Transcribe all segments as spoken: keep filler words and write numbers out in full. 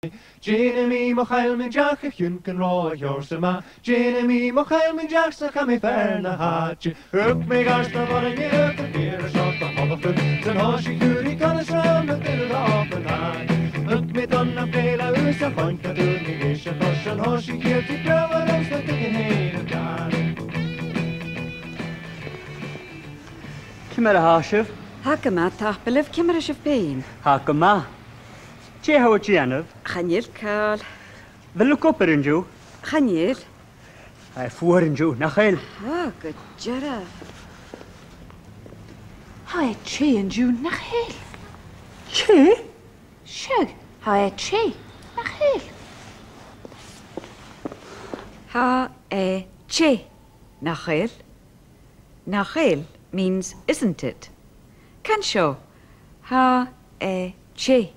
Dèanamaid mo chaill mun deach a chionn gun robh a sheòrsa math. Dèanamaid mo chaill mun deach 's cha bhi fear na h-àite. Thug mi gart na bhoireannaich, thug am feur a shot a' mholaich. 'S an toiseach chuir i conas ram na duine a dh'obair an àite. Thug mi don na bèile ùs a choin, cha d' fhuair mi leis a' chois. 'S an toiseach chuir i breabhar ùs na duine fhèin a' gàrraidh. Ciamar a tha sibh? Tha gu math, tapadh leibh, ciamar a tha sibh fhèin? Tha gu math. Dè tha thu a' dèanamh? Chan eil càil. A bheil thu ag obair an-diugh? Chan eil. Tha e fuar an-diugh, nach eil? Tha, gu dearbh. Tha e teth an-diugh, nach eil? Teth? Seadh, tha e teth, nach eil? Tha e teth, nach eil? Nach eil means isn't it? Can seo. Tha e teth,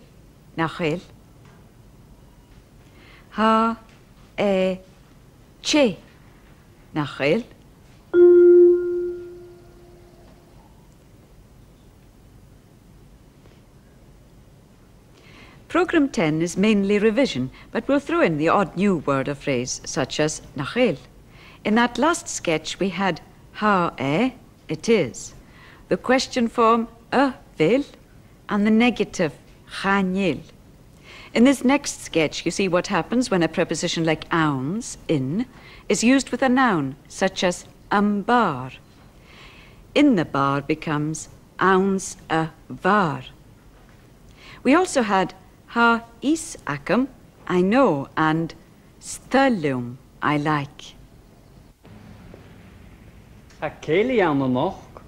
nach eil? Tha e teth, nach eil? Programme ten is mainly revision, but we'll throw in the odd new word or phrase, such as nach eil. In that last sketch we had tha e, it is, the question form a bheil, and the negative chan eil. In this next sketch you see what happens when a preposition like anns, in, is used with a noun, such as am bàrr. In the bàrr becomes anns a' bhàrr. We also had tha fhios agam, I know, and 's toil leam, I like. Tha cèilidh ann a-nochd.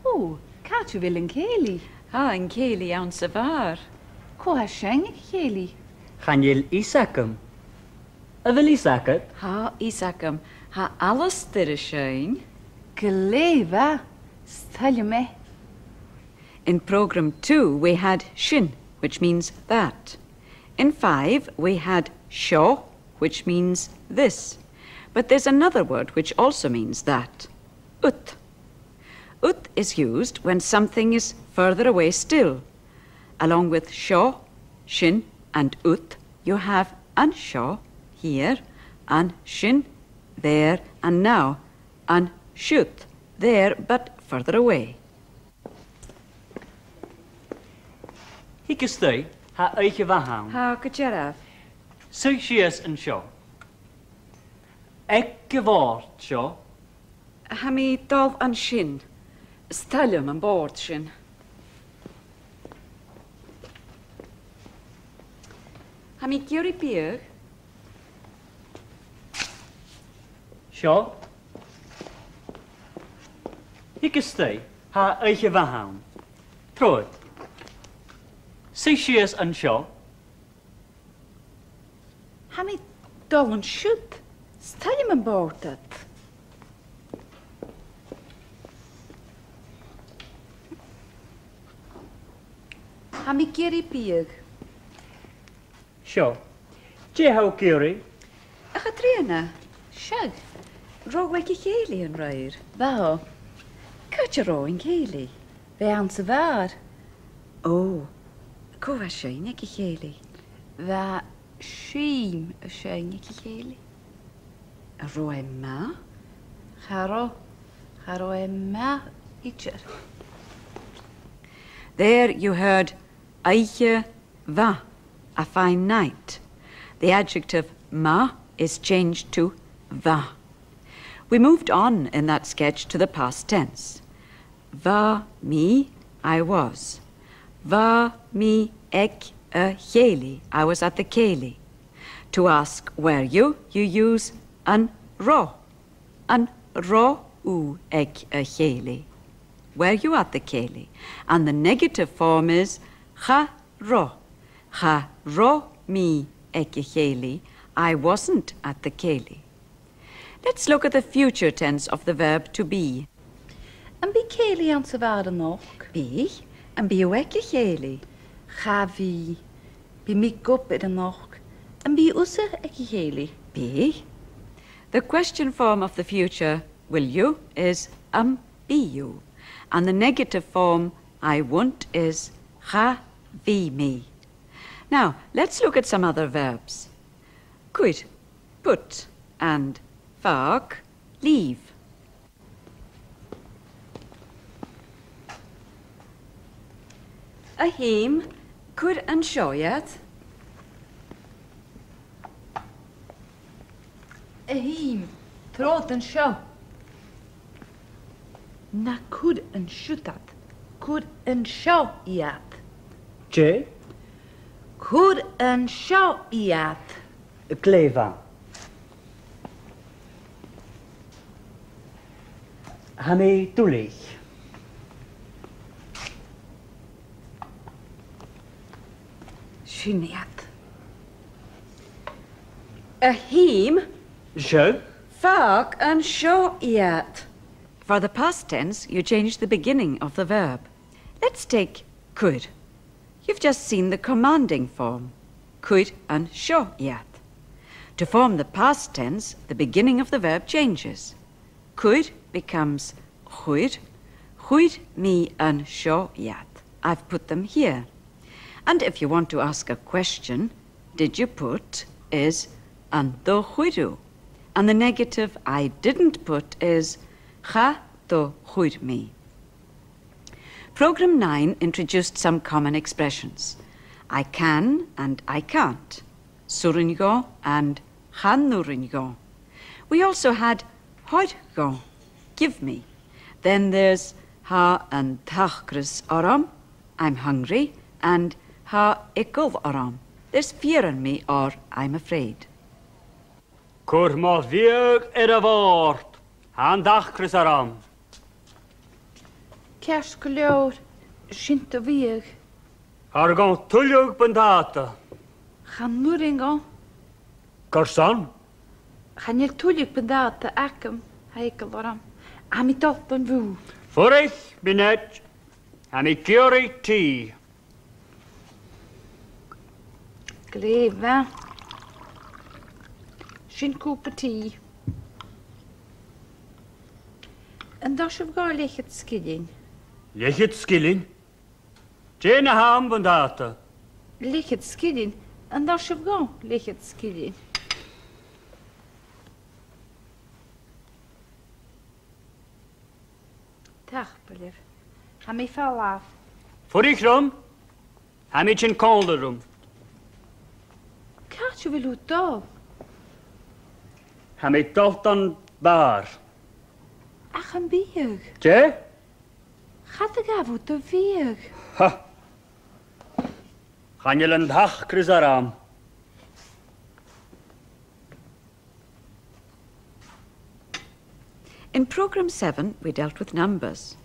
Ò, càit a bheil an cèilidh? Tha an cèilidh anns a' bhàrr. Cò tha a' seinn aig a' chèilidh? Chan eil fhios agam. A bheil fhios agad? Tha fhios agam. Tha Alasdair a' seinn. Glè mhath, 's toil leam e. In programme two we had sin, which means that. In five we had seo, which means this. But there's another word which also means that. Ud. Ud is used when something is further away still. Along with seo, sin and ud, you have an seo, here, an sin, there, and now an siud, there but further away. Thig a-steach, tha oidhche mhath ann. Tha, gu dearbh. Suidh sìos an seo. Aig a' bhòrd seo. Tha mi a' dol an sin. 'S toil leam am bòrd sin. Tha mi ag iarraidh biadh. Seo. Thig a-steach, tha oidhche mhath ann. Trobhad. Suidh sìos an seo. Tha mi a' dol an siud. 'S toil leam am bòrd ud. Tha mi ag iarraidh biadh. Seo. Dè tha thu ag iarraidh? A Chatrìona, seadh, robh thu aig a' chèilidh an-raoir? Bha. Càit an robh an cèilidh? Bha e anns a' bhàr. Ò, cò bha a' seinn aig a' chèilidh? Bha Sìm a' seinn aig a' chèilidh. An robh e math? Cha robh, cha robh e math idir. There you heard oidhche mhath, a fine night. The adjective math is changed to mhath. We moved on in that sketch to the past tense. Bha mi, I was. Bha mi aig a' chèilidh, I was at the cèilidh. To ask were you, you use an robh. An robh thu aig a' chèilidh? Were you at the cèilidh? And the negative form is cha robh. Cha robh mi aig a' chèilidh, I wasn't at the cèilidh. Let's look at the future tense of the verb to be. Am bi cèilidh anns a' bhàr a-nochd? Bidh. Am bi thu aig a' chèilidh? Cha bhi. Bidh mi ag obair a-nochd. Am bi thusa aig a' chèilidh? Bidh. The question form of the future, will you, is am bi thu, and the negative form, I won't, is cha bhi mi. Now, let's look at some other verbs. Cuir, put, and fàg, leave. A Sheumais, cuir an seo iad. A Sheumais, trobhad an seo. Na cuir an siud iad, cuir an seo iad. Dè? Cuir an seo iad. Glè mhath. Tha mi duilich. Sin iad. A Sheumais. Seadh? Fàg an seo iad. For the past tense, you change the beginning of the verb. Let's take cuir. You've just seen the commanding form. Cuir an seo iad. To form the past tense, the beginning of the verb changes. Cuir becomes chuir. Chuir mi an seo iad. I've put them here. And if you want to ask a question, did you put is an do chuir thu? And the negative I didn't put is cha do chuir mi. Programme nine introduced some common expressions. I can and I can't. 'S urrainn dhomh and chan urrainn dhomh. We also had thoir dhomh, give me. Then there's tha an t-acras orm, I'm hungry, and tha eagal orm. There's fear in me or I'm afraid. Cuir mo bhiadh air a' bhòrd, tha an t-acras orm. Ceart gu leòr, sin do bhiadh. Tha thu a' dol a dh'fhuireach, buntàta? Chan urrainn dhomh. Carson? Chan eil tuilleadh buntàta agam, tha eagal orm. Tha mi a' dol dhan bhùth. Fuirich mionaid, tha mi ag iarraidh tì. Glè mhath. Sin cupa tì. An toir sibh dhomh leth-cheud sgillinn? Leth-cheud sgillinn? Dè na th' ann, buntàta? Leth-cheud sgillinn. An toir sibh dhomh leth-cheud sgillinn? Tapadh leibh. Tha mi a' falbh. Fuirich rium. Tha mi a' tighinn còmhla rium. Càit a bheil thu a' dol? Tha mi a' dol dhan bhàr. Ach am biadh? Dè? Càit a ghabh thu do bhiadh? Ha! Chan eil an t-acras orm. In programme seven, we dealt with numbers.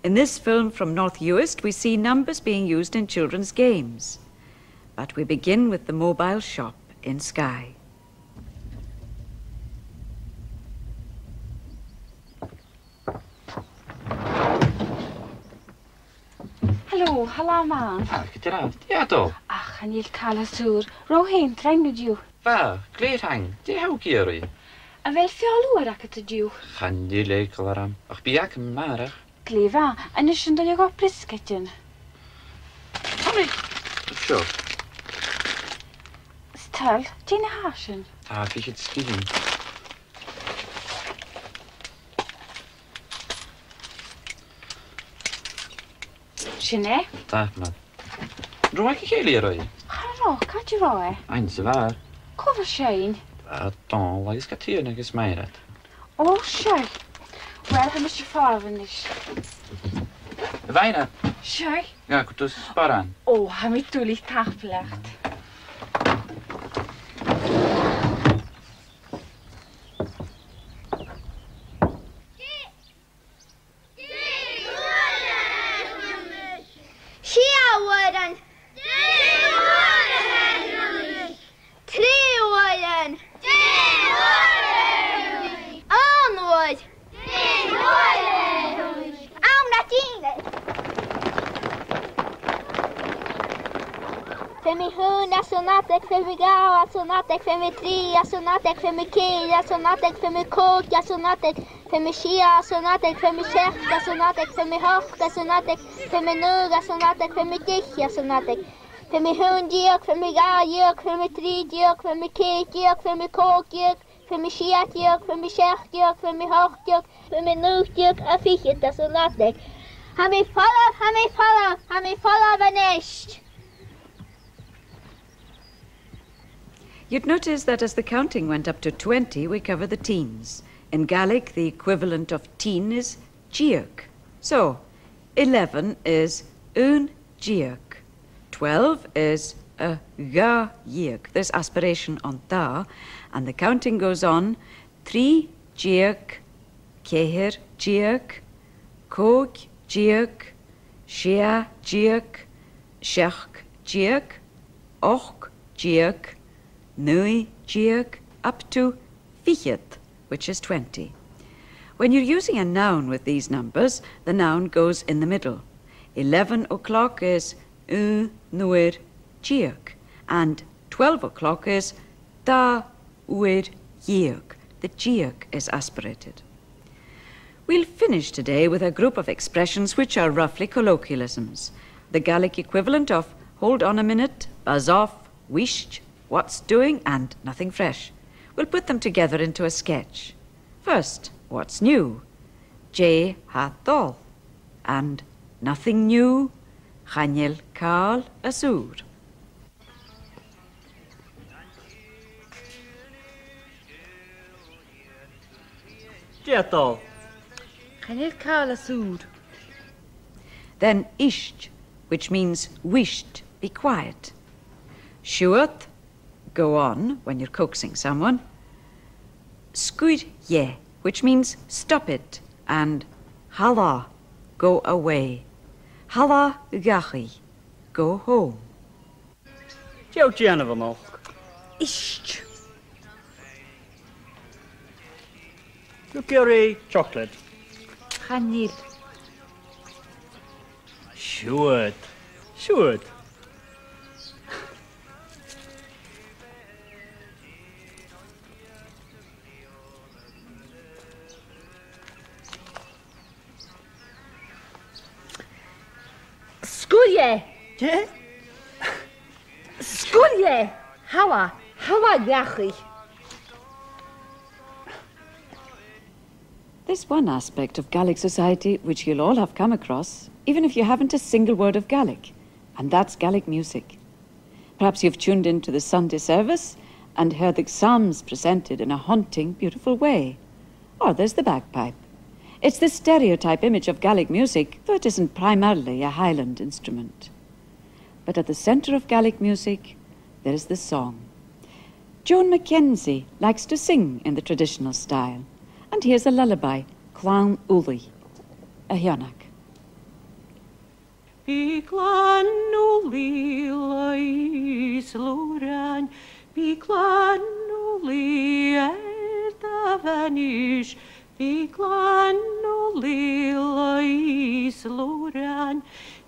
In this film from North Uist, we see numbers being used in children's games. But we begin with the mobile shop in Skye. Halò, halò, man. Ah, gu dearbh, dè tha dol? Ach, chan eil càil às ùr. Robh thu fhèin trang an-diugh? Bha, glè thrang. Dè tha thu ag iarraidh? A bheil feòil fhuar agad an-diugh? Chan eil eagal orm, ach bidh agam a-màireach. Glè mhath, a-nis an toil leat briosgaidean? Tha mi. Seo. 'S toil, dè na tha sin? Tha fichead sgillinn. Sin e? Tapadh leibh. An robh aig a' chèilidh an-raoir? Cha robh, càit an robh e? Anns a' bhàr. Cò bha sin? Dòmhnall agus Catrìona agus Mairead. Ò, seadh. Uill, tha mise a' falbh a-nis. A Mhairead. Seadh. Gabh cuideachd sparán. Ò, tha mi duilich, tapadh leat. Sia uairean. Trì uairean. Aon uair. Ann an dìnnear. Feumaidh mi aon às an fhadachd, feumaidh mi dhà às an fhadachd, feumaidh mi trì às an fhadachd, feumaidh mi ceithir às an fhadachd, feumaidh mi còig às an fhadachd, feumaidh mi sia às an fhadachd, feumaidh mi seachd às an fhadachd, feumaidh mi ochd às an fhadachd, feumaidh mi naoi às an fhadachd, feumaidh mi deich às an fhadachd. Feumaidh mi aon deug, feumaidh mi dhà dheug, feumaidh mi trì deug, feumaidh mi ceithir deug, feumaidh mi còig deug, feumaidh mi sia deug, feumaidh mi seachd deug, feumaidh mi ochd deug, feumaidh mi naoi deug, a fichead às an làimh. Tha mi falamh, tha mi falamh, tha mi falamh a-nis. You'd notice that as the counting went up to twenty, we cover the teens. In Gaelic, the equivalent of teen is deug. So, eleven is aon deug. Twelve is a dhà dheug. There's aspiration on dà, and the counting goes on. Trì deug, ceithir deug, còig deug, sia deug, seachd deug, ochd deug, naoi deug, up to fichead, which is twenty. When you're using a noun with these numbers, the noun goes in the middle. Eleven o'clock is aon uair deug, and twelve o'clock is dà uair dheug. The deug is aspirated. We'll finish today with a group of expressions which are roughly colloquialisms. The Gaelic equivalent of "hold on a minute," "buzz off," "whisht," "what's doing," and "nothing fresh." We'll put them together into a sketch. First, "What's new?" "Dè tha dol?" And "Nothing new," "Chan eil càil às ùr." Dè tha dol? Chan eil càil às ùr. Then "ist," which means "whisht, be quiet." Siuthad, "go on" when you're coaxing someone. Sguir dheth, which means "stop it," and thalla, "go away." Thalla dhachaigh, "go home." Dè tha thu a' dèanamh a-nochd? Ist. An cuir thu chocolate? Chan eil. Siuthad. Siuthad. Sguir dheth. Dè? Sguir dheth. Thalla, thalla dhachaigh. There's one aspect of Gaelic society which you'll all have come across, even if you haven't a single word of Gaelic, and that's Gaelic music. Perhaps you've tuned in to the Sunday service and heard the Psalms presented in a haunting, beautiful way. Or there's the bagpipe. It's the stereotype image of Gaelic music, though it isn't primarily a Highland instrument. But at the centre of Gaelic music, there is the song. Joan Mackenzie likes to sing in the traditional style, and here's a lullaby, Clann Ulaidh, a Sheonag. Bidh Clann Ulaidh leis an lùran, bidh Clann Ulaidh air do bhanais, bidh Clann Ulaidh leis an lùran,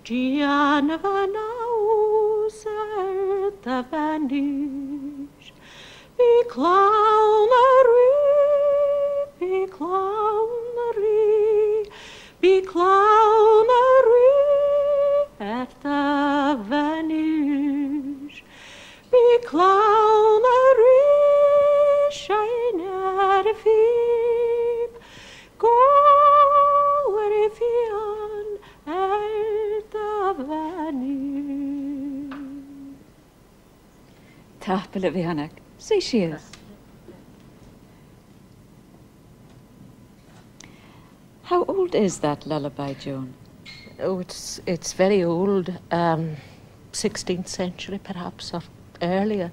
dèanamh an-fhàs air do bhanais. Bidh clann a' ruith, bidh clann a' ruith, bidh clann a' ruith air do bhanais. Bidh clann a' ruith, seinn air a' phìob, gabh air a' phian air do bhanais. Tapadh leibh, a Sheonag. Suidh sìos. How old is that lullaby, Joan? Oh, it's, it's very old, um, sixteenth century perhaps, or earlier.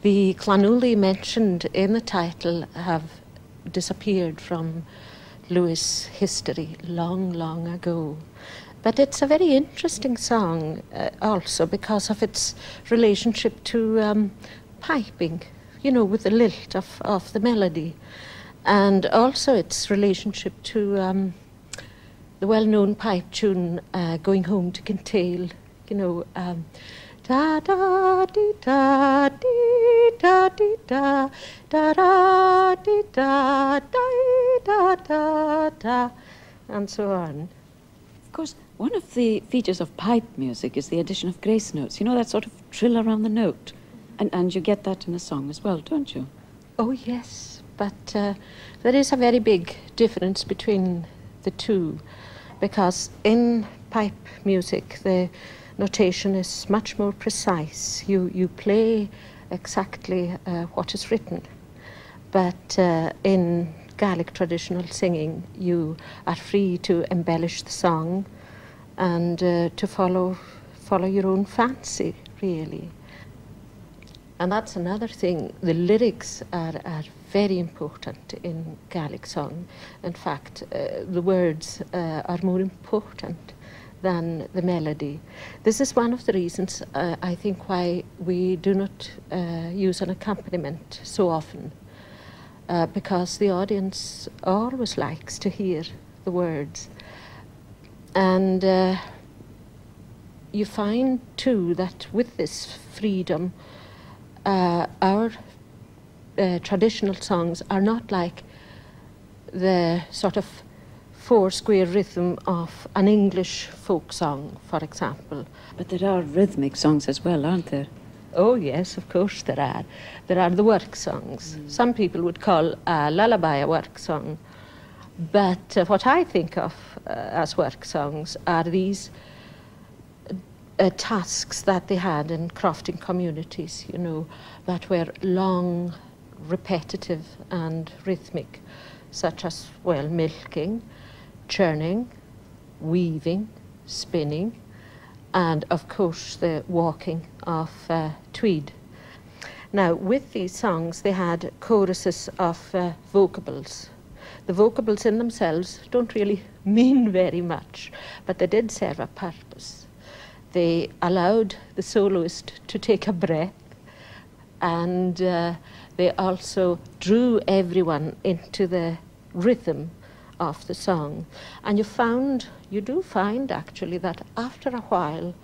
The Clann Ulaidh mentioned in the title have disappeared from Lewis' history long, long ago. But it's a very interesting song, uh, also because of its relationship to, um, piping, you know, with the lilt of, of the melody. And also its relationship to, um, the well-known pipe tune, uh, Going Home to Kintail, you know, um, da da dee da dee da dee da, da da dee da dee da da da, and so on. course, one of the features of pipe music is the addition of grace notes. You know, that sort of trill around the note. And, and you get that in a song as well, don't you? Oh, yes, but, uh, there is a very big difference between the two, because in pipe music, the notation is much more precise. You, you play exactly, uh, what is written. But, uh, in Gaelic traditional singing, you are free to embellish the song and, uh, to follow, follow your own fancy, really. And that's another thing. The lyrics are, are very important in Gaelic song. In fact, uh, the words, uh, are more important than the melody. This is one of the reasons, uh, I think, why we do not, uh, use an accompaniment so often, uh, because the audience always likes to hear the words. And, uh, you find, too, that with this freedom, uh, our, uh, traditional songs are not like the sort of four-square rhythm of an English folk song, for example. But there are rhythmic songs as well, aren't there? Oh, yes, of course there are. There are the work songs. Mm. Some people would call a lullaby a work song. But, uh, what I think of, uh, as work songs are these, uh, tasks that they had in crofting communities, you know, that were long, repetitive and rhythmic, such as, well, milking, churning, weaving, spinning, and of course the walking of, uh, tweed. Now, with these songs, they had choruses of, uh, vocables. The vocables in themselves don't really mean very much, but they did serve a purpose. They allowed the soloist to take a breath, and, uh, they also drew everyone into the rhythm of the song. And you found, you do find actually that after a while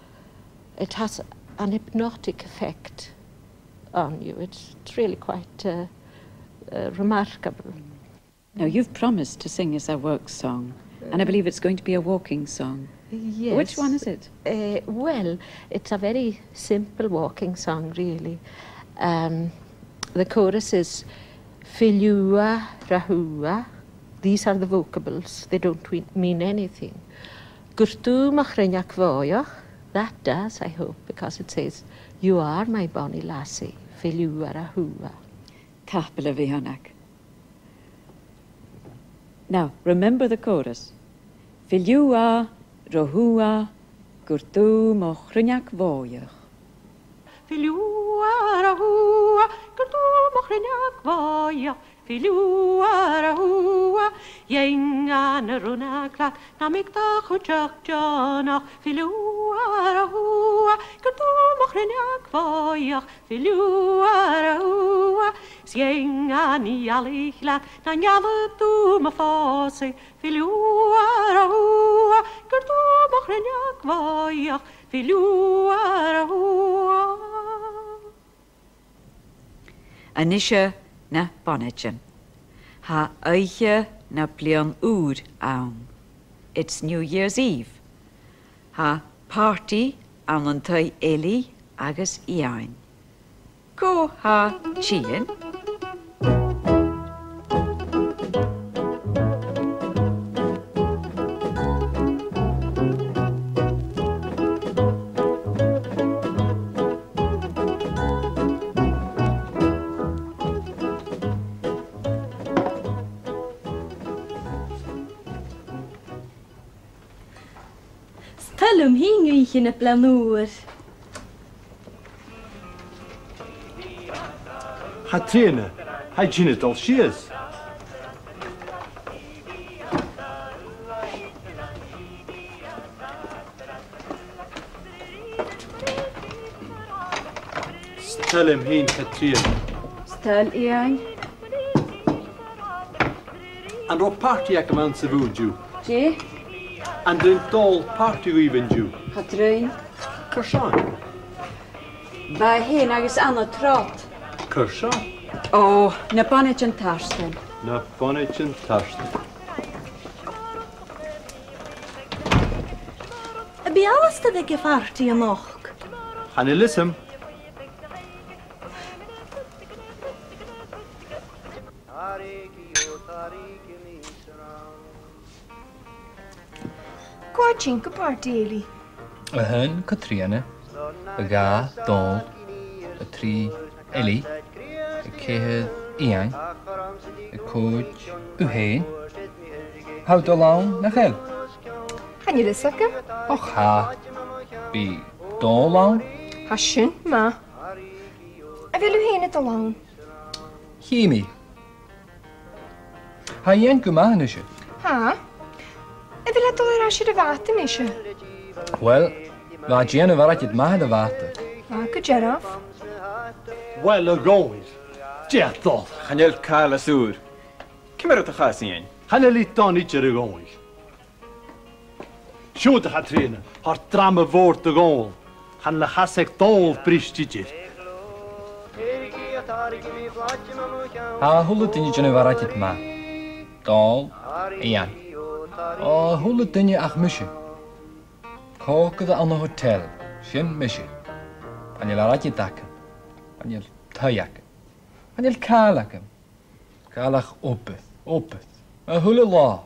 it has an hypnotic effect on you. It's, it's really quite, uh, uh, remarkable. Now, you've promised to sing us a work song, and I believe it's going to be a walking song. Yes. Which one is it? Uh, well, it's a very simple walking song, really. Um, the chorus is, "Fi liuthar a thua." These are the vocables. They don't we-, mean anything. "Gur tu mo chruinneag bhòidheach." That does, I hope, because it says, "You are my bonnie lassie, fi liuthar a thua." Tapadh leibh, a Mhòrag. Now, remember the chorus. "Fi liuthar a thua, gur tu mo chruinneag bhòidheach." Fi liuthar a thua, gur tu mo chruinneag bhòidheach. Fi liuthar a thua, dhèan a' ruinneag leat, nam biodh do chuideachd deònach. Fi liuthar a thua, gur tu mo chruinneag bhòidheach. Fi liuthar a thua, 's dhèan a dh'fhalbh leat, nan dealaich thu mo phòsadh. Fi liuthar a thua, gur tu mo chruinneag bhòidheach. Fi liuthar a thua. A-nise na bonaidean. Tha oidhche na Bliadhn' Ùir ann. It's New Year's Eve. Tha pàrtaidh ann an taigh Eilidh agus Iain. Cò tha a' tighinn? 'S toil leam fhìn oidhche na Bliadhn' Ùir. Catrìona, tha i a' tighinn a' dol sìos. 'S toil leam fhìn, Catrìona. 'S toil, Iain. An robh pàrtaidh agam anns a' bhùth an-diugh? Dè? An do rinn Dòmhnall pàrtaidh dhuibh an-diugh? Cha do rinn. Carson? Bha e fhèin agus Anna trod. Carson? Ò, na bonaidean tartain. Na bonaidean tartain. Bidh Alasdair aig a' phàrtaidh a-nochd. Chan eil fhios agam. Cò tha tighinn gu pàrtaidh Eilidh? A h-aon, Catrìona. A dhà, Dòmhnall. A trì, Eilidh. A ceithir, Iain. A còig, thu fhèin. Tha thu a' dol ann, nach eil? Chan eil fhios agam. Och, tha. Bidh Dòmhnall ann. Tha sin math. A bheil thu fhèin a' dol ann? Chì mi. Tha Iain gu math a-nise. Tha. A bheil e a' dol air ais air a' bhàta a-nise? Uill, bha e a' dèanamh airgead math air a' bhàta. Bha, gu dearbh. Uill, a Dhòmhnaill, dè tha dol? Chan eil càil às ùr. Ciamar a tha a' chas, Iain? Chan eil i dona idir, a Dhòmhnaill. Siuthad, a Chatrìona, thoir drama mhòr do Dhòmhnaill. Chan eil a' chas aig Dòmhnall briste idir. Tha a h-uile duine a' dèanamh airgead math. Dòmhnall, Iain. A h-uile duine ach mise. Còcaire ann an hotel, sin mise. Chan eil airgead agam. Chan eil taigh agam. Chan eil càil agam. Càil ach obair, obair. A h-uile là.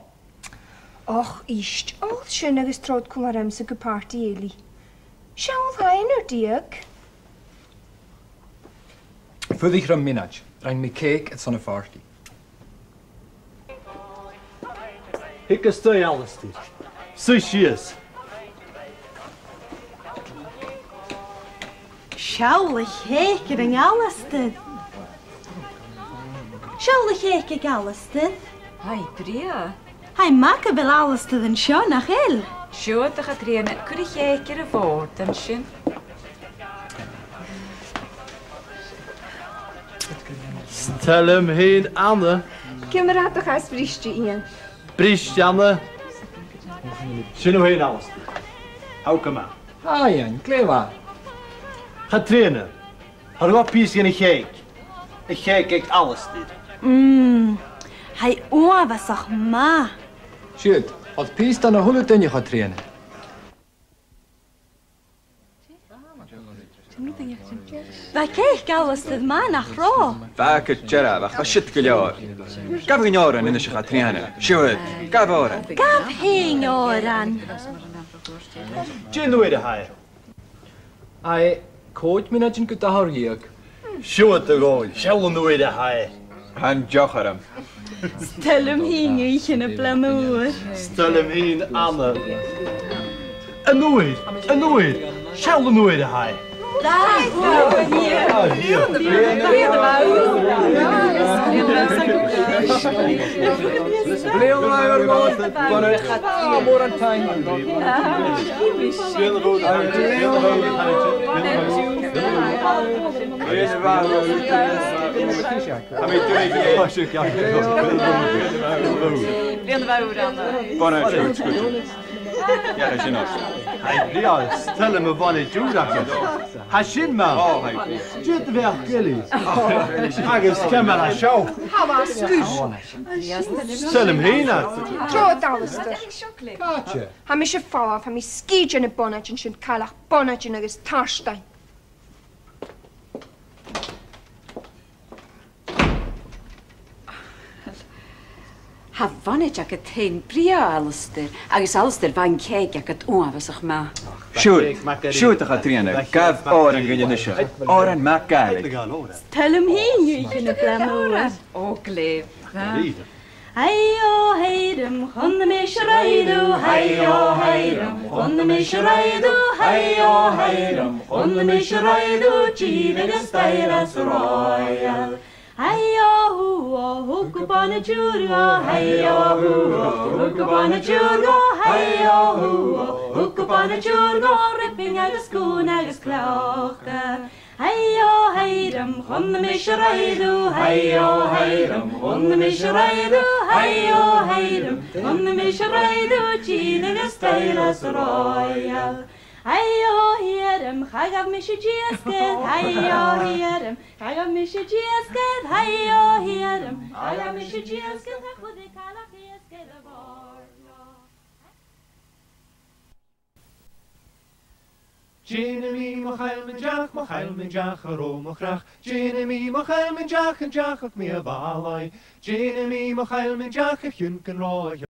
Och, ist, òl sin agus trobhad còmhla riumsa gu pàrtaidh Eilidh. Seall, tha e aon uair deug. Fuirich rium mionaid, rinn mi cèic airson a' phàrtaidh. Thig a-steach, Alasdair. Suidh sìos. Seall a' chèic air an Alasdair. Seall a' chèic aig Alasdair. Tha i brèagha. Tha e math gu bheil Alasdair an seo, nach eil? Siuthad, a Chatrìona, cuir a' chèic air a' bhòrd an sin. 'S toil leam fhìn, Anna. Ciamar a tha do chas briste, Iain? Briste, Anna. Sin thu fhèin, Alasdair. Tha thu gu math. Tha, Iain, glè mhath. Chatrìona, thoir dhomh pìos dhen a' chèic. A' chèic aig Alasdair. Mm, tha e uabhasach math. Siuthad, thoir pìos dhan a h-uile duine, a Chatrìona. Bha cèic Alasdair math, nach robh? Bha, gu dearbh, ach bha siud gu leòr. Gabh aon òran a-nis, a Chatrìona. Siuthad, gabh òran. Gabh aon òran. Dè an uair a tha e? Tha e còig mionaidean gu dà uair dheug. Siuthad, a Dhòmhnaill, seall an uair a tha e. Tha an deoch orm. 'S toil leam fhìn oidhche na Bliadhn' Ùir. 'S toil leam fhìn, Anna. An uair, an uair, seall an uair a tha e. Dà uair dheug. Bliadhn' Ùir. Bliadhn' Ùir, Anna. Bhuel, mòran taing. Tha mi dùil gu bheil. Bliadhn' mhath ùr, Anna. Bon uair, good, good. Dhear sin os. Tha e brèagha, 's toil leam a' bhonaid ùr agad. Tha sin math. Ò, tha e brèagha. Dè do bheachd, Eilidh? Agus ciamar a tha seo? Tha e sgùrr. 'S toil leam fhìn e. Trobhad, Alasdair. Càite? Tha mise a' falbh, tha mi sgìth de na bonaidean sin, càil ach bonaidean agus tartain. Tha a' bhonaid agad fhèin brèagha, Alasdair, agus Alasdair, bha an cèic agad uabhasach math. Siuthad, siuthad, a Chatrìona, gabh òran dhuinn a-nis. Òran math Gàidhlig. 'S toil leam fhìn oidhche na Bliadhn' Ùir. Ò, glè mhath. Hai o, hai rum, chunna mise raido, hai o, hai rum, chunna mise raido, hai o, hai rum, chunna mise raido, tìr agus staidhre as royal. Hai o, hù o, thug am bonaid ùr dhomh, hai o, hù o, thug am bonaid ùr dhomh, hai o, hù o, thug am bonaid ùr dhomh, ribbing agus cùn agus cleòca. Hai o, hai rum, chunna mise raido, hai o, hai rum, chunna mise raido, hai o, hai rum, chunna mise raido, tìr agus staidhre as royal. Hai o, hai rum, cha ghabh mise dìosgair, hai o, hai rum, cha ghabh mise dìosgair, hai o, hai rum, cha ghabh mise dìosgair, cha chuir e càil ach iasgair a' bhòrd. Dèanamaid mo chaill mun deach, mo chaill mun deach, a robh mo chreach. Dèanamaid mo chaill mun deach, an deachadh mi a' bhàlaidh. Dèanamaid mo chaill mun deach, a chionn gun robh a'